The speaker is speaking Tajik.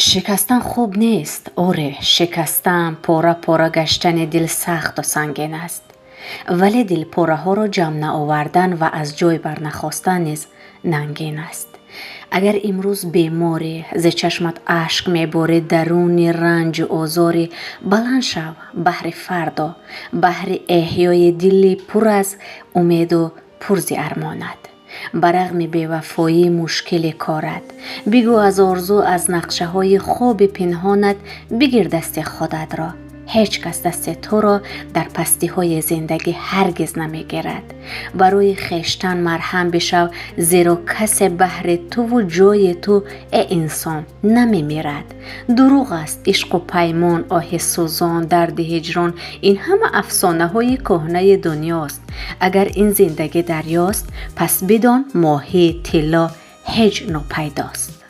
Шикастан хуб нест. Оре, шикастан, пора пора гаштани дил сахту сангин аст, вале дилпораҳоро ҷамъ наовардан ва аз ҷой барнахостан низ нангин аст. Агар имрӯз беморӣ, зи чашмат ашк меборӣ, даруни ранҷу озорӣ, баланд шав баҳри фардо, баҳри эҳёи дили пур аз умеду пур зи армонат. Ба рағми бевафоӣ мушкили корат, бигӯ аз орзу, аз нақшаҳои хоби пинҳонат. Бигир дасти худатро, ҳеҷ кас дасти туро дар пастиҳои зиндагӣ ҳаргиз намегирад. Барои хештан марҳам бишав, зеро касе баҳри туву ҷои ту, э инсон, намемирад. Дурӯғ аст ишқу паймон, оҳи сӯзон, дарди ҳиҷрон. Ин ҳама афсонаҳои кӯҳнаи дунёст. Агар ин зиндагӣ дарёст, пас бидон, моҳии тилло ҳеҷ нопайдост.